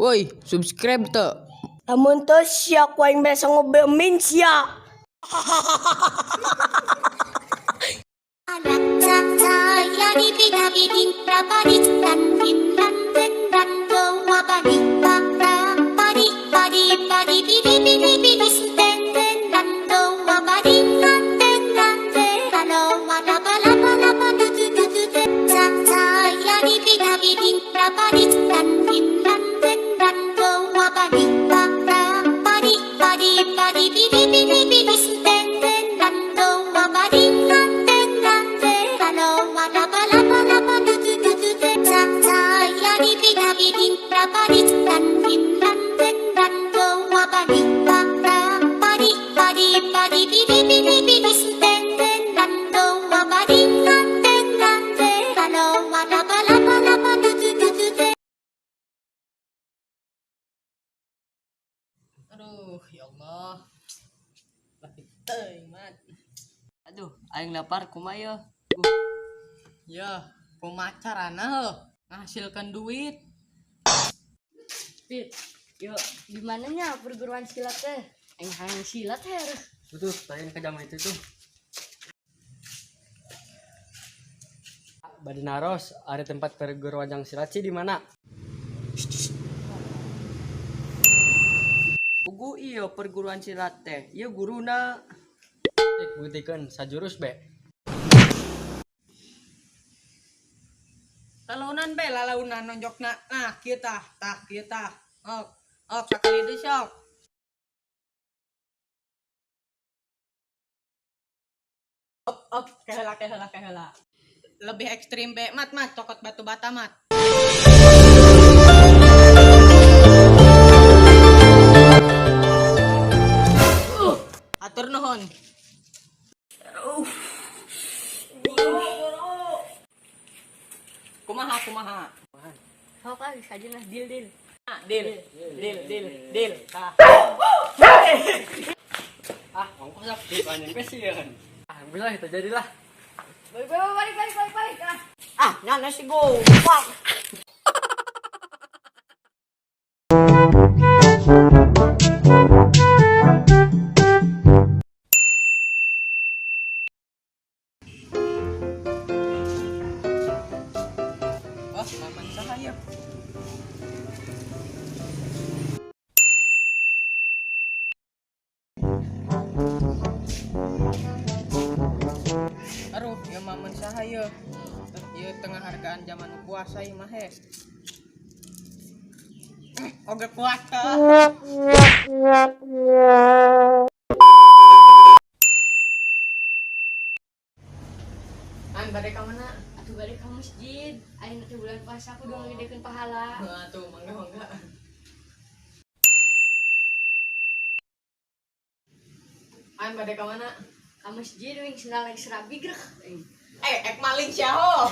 Woi, subscribe teu. Lamun teu sia ku aing bere sangu min sia. Aduh, ya Allah. Lagi teuing mat. Aduh, aing lapar kumaha yeuh. Ya, kumaha carana heuh ngahasilkeun duit. Pit, yuk di mananya perguruan silat teh? Aing hayang silat her. Tuh, tanya ke zaman itu tuh. Badi naros, ada tempat perguruan yang silat sih di mana? Pugu iya perguruan silat teh. Ieu guruna. Cek buktikeun sajurus be. Lalaunan be, lalaunan nonjokna. Nah, kieu tah, tah kieu tah. Ok, ok sakali deui sok. Ok, ok, keheula keheula keheula. Lebih ekstrim be, mat mat cokot batu bata mat. Atur nuhun. Kumaha kumaha. Sok ah bisa aja lah deal deal. Nah, deal, deal, deal, deal. Tah. Ah, ongkos sak di anjing sieun. Ah, bisa itu jadilah. Balik balik balik balik balik balik ah. Ah, nana si gopak. Oh, maman saha ya? Aduh, ya maman saha ya? Ieu tengah hargaan zaman puasa ieu mah he. Oge puasa. An bade ka mana? Atuh balik ke masjid. Aing teh bulan puasa aku dong ngedekeun pahala. Nah, tuh mangga mangga. An bade ka mana? Ka masjid wing sendal lagi serabi greh. Aing. Eh, ek maling sia ho.